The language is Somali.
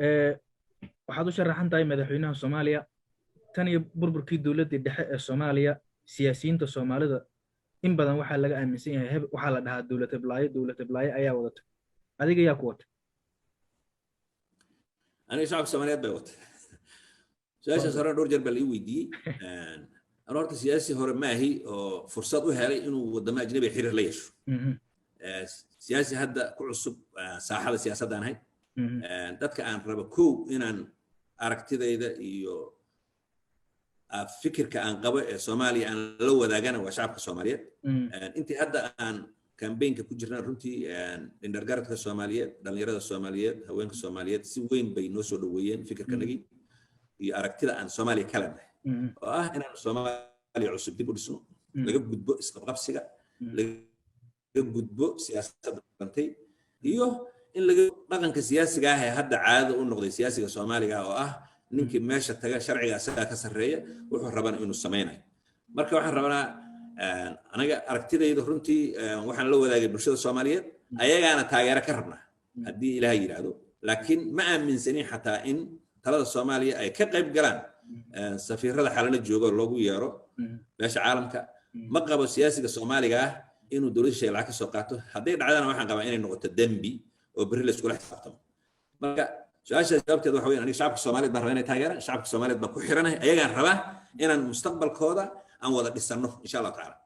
Waxaad u sharaxan tahay madaxweynaha Soomaaliya. Tan iyo burburkii dowladdii dhexe ee Soomaaliya, siyaasiyiinta Soomaalida in badan waxaa laga aaminsan yahay heb, waxaa la dhahaa dowlad heblaayo, dowlad heblaayo ayaa wadata. Adiga yaa ku wata? Aniga shacabka Soomaaliyeed bay wata. Su-aashaas hore dhowr jeer baa la ii weydiiyey. Anu horta siyaasi hore maahi oo fursad u helay inuu waddamo ajnabi xiriir la yeesho. Siyaasi hadda ku cusub saaxada siyaasadda aan ahay. Dadka aan rabo kow inaan aragtidayda iyo fikirka aan qabo ee Soomaaliya aan la wadaagana waa shacabka Soomaaliyeed. Intii hadda aan campaignka ku jirnaa, runtii indhergaradka Soomaaliyeed, dhalinyarada Soomaaliyeed, haweenka Soomaaliyeed si weyn bay noo soo dhoweeyeen fikirkanagii iyo aragtida aan Soomaaliya ka leenahay, oo ah inaan Soomaaliya cusub dib u dhisno, laga gudbo isqabqabsiga, laga gudbo siyaasadda dhantay, iyo in laga dhaqanka siyaasiga ah ee hadda caadada u noqday siyaasiga Soomaaliga, oo ah ninkii meesha taga sharciga asagaa ka sarreeya, wuxuu rabana inuu samaynayo. Marka waxaan rabnaa, aniga aragtidayda runtii waxaan la wadaagay bulshada Soomaaliyeed, ayagaana taageero ka rabnaa haddii Ilaahay yidhaahdo. Laakiin ma aaminsanin xataa in talada Soomaaliya ay ka qayb galaan safiirada Xalana joogo loogu yeero beesha caalamka. Ma qabo siyaasiga Soomaaliga ah inuu dowladda shay lacag ka soo qaato. Hadday dhacdana, waxaan qabaa inay noqoto dembi oo berri la iskula xisaabtamo. Marka su-aashaas jawaabteeda waxa weyan, aniga shacabka Soomaaliyeed baan rabaa inay taageeraan, shacabka Soomaaliyeed baan ku xiranahay, ayagaan rabaa inaan mustaqbalkooda aan wada dhisanno, insha Allahu tacaala.